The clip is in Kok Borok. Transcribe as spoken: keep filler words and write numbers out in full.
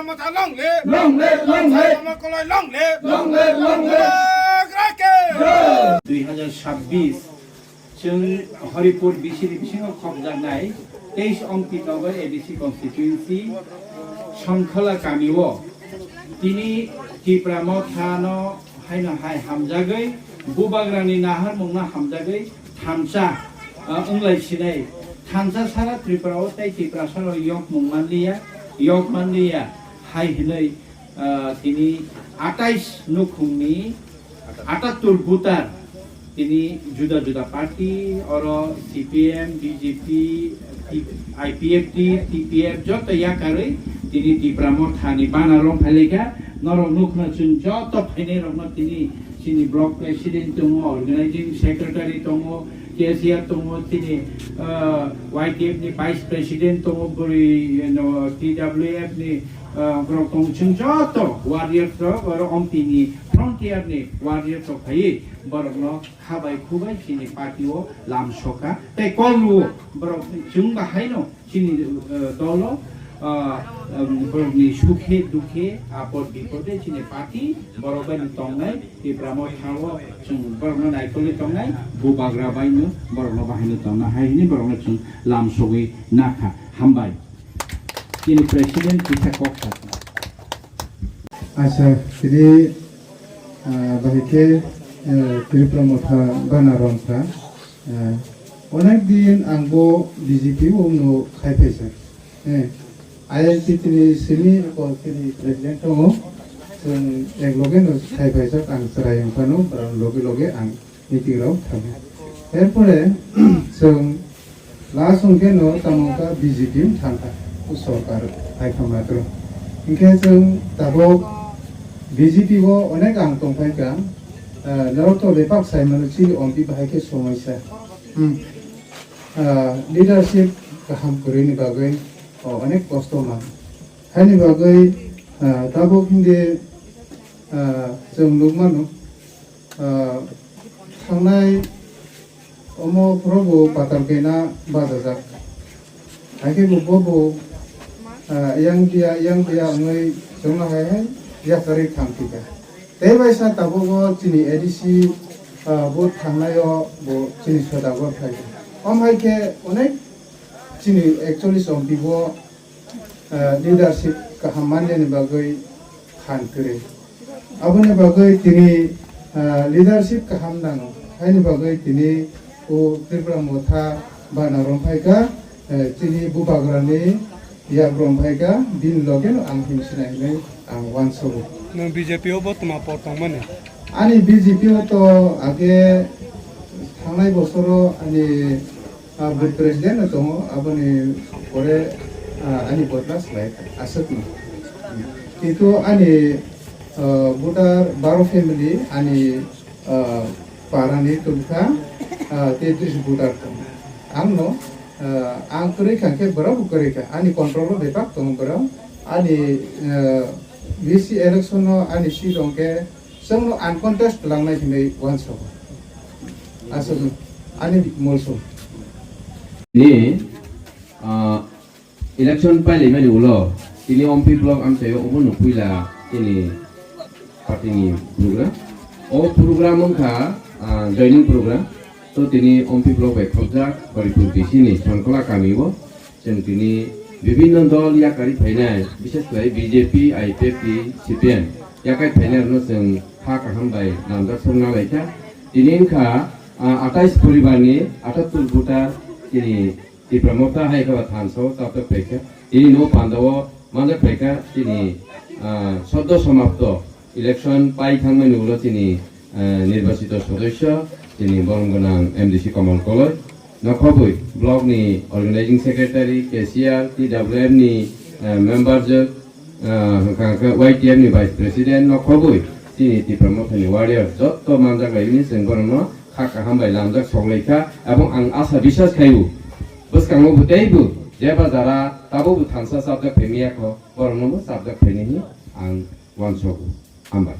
Motha long live! Long live, long live! Mama Koloi long live! Long live, long live! Bubagra ke! Jai! Dui hajar sabbish, chwng Horipur B C ni bisingo khopjaknai teis Ompi Nagar A D C constituency Sonkhola kamio tini Tipra Mothano haino hai hamjagwi, Bubagrani naharmungno hamjagwi thansa, ah, wnglai sinai. Thansa sara Tripura o tei Tiprasa rok yokmung manliya, yok manliya hai hinwi, ah, tini atais nukhungni atattur voter tini juda juda party, oro C P M, B J P, I P F T, T P F joto yakarwi tini Tipra Mothani banner rok phailaikha. Norok nukhna chwng joto phainai rokno tini chini block president tongo, organizing secretary tongo, cashier tongo, chini, ah, Y T F ni vice president tongo, bwrwi, no, T W F ni, ah, borok tongo. Chwng joto warriors rok, oro Ompi ni frontier ni warriors rok phaiwi borokno kha bai khu bai chini party o lam soka tei kol rwo borok chwng bahaino. Chini, eh, dolo, ah, em, borokni sukhe dukhe, apod bipode chini party borok bai no tongnai, Tipra Motha o chwng borokno naikolwi tongnai, Bubagra bai no borokno bahai no tongna hai hwnwi borokno chwng lam sogwi nakha. Hambai. Chini president kisa kok sakha. Acha, tini, ah, bahai khe, eh, Tipra Motha bana romkha. Eh, onek din ang bo B J P o no khai phaisa. Eh, I N T T ni simi ko kini president tongo. Chwng ek loge no khai phaisa, ang chwrai wng phano, borok loge loge ang meeting rok thango. Erpore chwng last wng khe no tamo wng kha B J P wng thang kha, o sorkar hai kha matro. Hinkhe chwng tabok B J P o onek ang tong phai kha, eh, norok to bepak sai mano chini ompi bahai khe somoisa. Hmm. Ah, leadership kaham kwrwini bagwi, oh, onek kosto man. Haini bagwi, ah, tabuk hindi, ah, chwng nukmano, ah, thangnai omo phorobo patal kaina bajajak. Haikhe bo bobo, ah, yang dia, yang dia wngwi chwngno hai hai yakarwi thang thika. Tei bai sa tabuk o chini A D C, ah, bo thangnai o bo chini soda gor phai. Om hai khe onek chini ekchollis ompi bo, ah, leadership kaham manjani bagwi khan kwrwi. Aboni bagwi tini, ah, leadership kaham nango. Haini bagwi tini o Tripura Motha bana romphai kha, eh, chini Bubagrani yak romphai kha, bini loge no ang himsinai hinwi ang uansogo. Nwng B J P o bo tma por tongmani? Ani B J P o to age thangnai bosoro ani, ah, booth president no tongo, aboni pore, ah, ani bodla slai aswkno. Kintu ani, ah, voter baro family ani, ah, parani tongkha, ah, tetris voter tongo. Angno, ah, ang kwrwi kha khe borok bo kwrwi kha. Ani control o bepak tongo borok. Ani, ah, V C election no ani seat hwnkhe chwngno uncontest langnai hinwi uansogo. Aswk ani molsong. Ni, ah, election pailaimani ulo tini Ompi block amchaio obono puila tini party ni program. O program wngkha, ah, joining program. To tini Ompi block bai khopjak Horipur B C ni Sonkhola kamio. Chwng tini bibinno dol yakarwi phainai, bishes khlai B J P, I P F T, C P M yakarwi phainai rokno chwng kha kaham bai namjak sokna laikha. Tini wngkha, ah, atais poribar ni atattur voter tini Tipra Motha hai khe ba thansa o chapjak phaikha. Tini no panda o manjak phaikha tini, ah, soddo somapto. Election pai thangmani ulo chini, eh, nirbachito sodosyo, chini borom gwnang M D C Kamal Koloi, nokhobwi block ni organizing secretary, cashier, T W M ni, eh, member jwk, eh, hwnkha hwnkhe Y T F ni vice president, nokhobwi chini Tipra Mothani warrior jotto manjak laimani chwng borokno kha kaham bai lamjak sok laikha, ebong ang asa biswas khaio bwskango bo teibo jeba jara tabukbo thansa chapjak phaimaya kho, borokno bo chapjak phainai hinwi ang uansogo. Hambai.